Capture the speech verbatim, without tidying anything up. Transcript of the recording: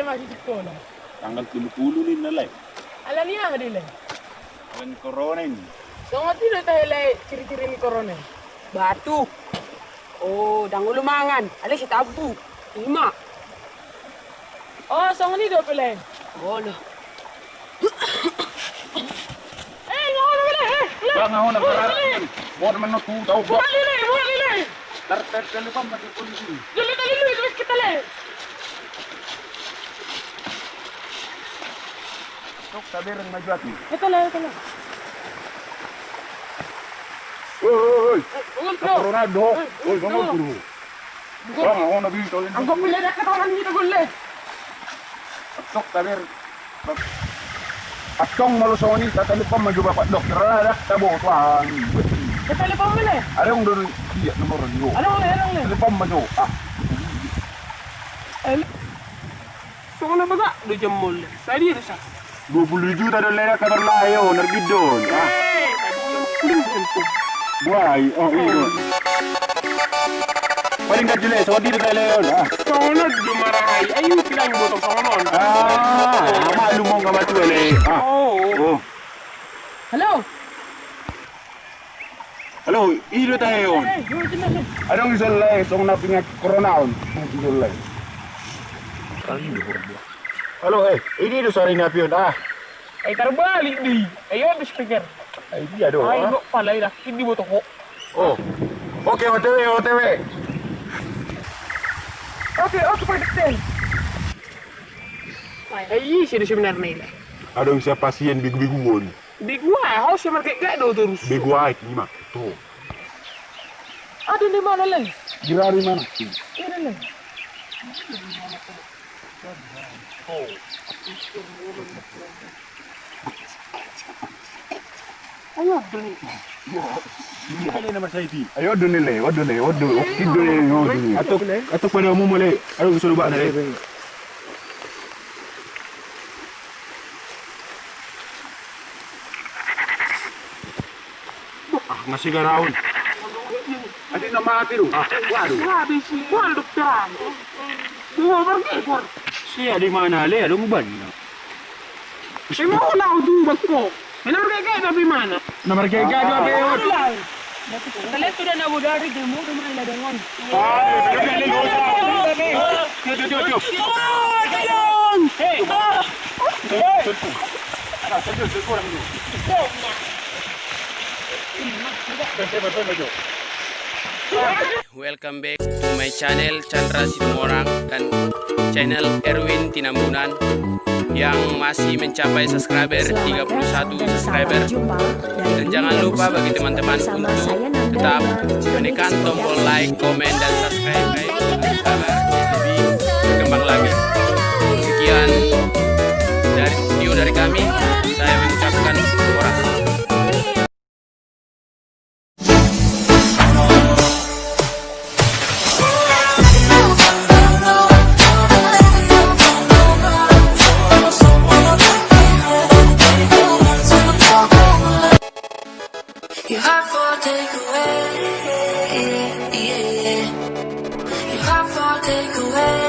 Di sikola. Tanggal tolu pulu ninna, Lae. Alani aha do i, Lae? Alani corona i. Songon dia do tahe, Lae, ciri-ciri ni corona i? Batuk. O, ndang olo mangan, alai sitambu. Ima. O, songon i dope, Lae. Olo. Eh, nga olo, Lae. Eh, Lae. Nga olo, Lae. Buat mana tu, tau, buat. Buat, Lae, buat, Lae. Tar, tar, tar, lupa, mati polisi. Jolo, Lae, Lae, Lae, kita, Lae. Sok, tabereng maju ati. Kita, Lae, kita, Lae. Oi, oi, oi. Eh, oi, Lae. Corona do. Eh, oi, oi, bang, Lae. Oi, guru. Bang, oh, nabi, tolong. Anggo pilihan kita orang ini, Lae. Sok, tabereng. Antong molo songon i, tatalepon ma jo bapak dokter, ala ndang taboto, ah. Tatalepon ma, Lae. Adong do dia nomor ni, o. Adong, Lae, adong, Lae. Talepon ma jo, ah. Songon na bagak do jam mol, Lae. Sadia do sa? Dua pulu juta do, Lae, kabar, Lae, o, narbit do on, ah. Eh, tadi dua pulu juta. Buai, o, i do. Paling ganti, Lae, songon dia do, Lae, on, ah. Songon on do marahai. Ayo, bilang boto songon on. Ah, maklum, o, nga matua, Lae. Ah. O. O. Halo. Halo, i do tahe on. Eh, eh, i do tahe on. Adong dison, Lae, songon na pinaki corona on. I do, Lae. Halo, eh, i do sari na pion, ah. Ai tarbalik do i. Ai on do speaker. Ai dia do, ah. Ai, ah. Lo, pala i dah. I do boto ho. O. Oke, O T W, O T W. Oke, oke, Pak Dokter. Ai, ise do sebenarna i, Lae? Adong sian pasien begu-begu on. Begu aha, ho sian margek-gek do torus. Begu aek, ima. Tuh. Adong di mana, Lae? Di mana? Iya, Lae. Ayo, Lae. Ayo, Lae, nama saya di. Ayo, Lae, Lae, Lae, Lae, Lae. Atok, atok pada umum, Lae. Ayo, suruh, Pak, Lae. Ah, masih garaun. Ate na mate do. Ah, waduh. Wah, di sini, wah, dokter. Dua margegor. Sia di mana, Lae, adong ban. Sia mau lau tu bakko. Mana margegor, tapi mana? Na margegor do, Lae. Kalian sudah nabodari demo, demo, ada dengan. Welcome back to my channel, Chandra Situmorang, dan channel Erwin Tinambunan yang masih mencapai subscriber tiga puluh satu subscriber. Dan jangan lupa bagi teman-teman untuk tetap menekan tombol like, komen, dan subscribe agar lebih berkembang lagi. Sekian dari video dari kami. Saya mengucapkan terima kasih. You hot for takeaway. You hot for takeaway.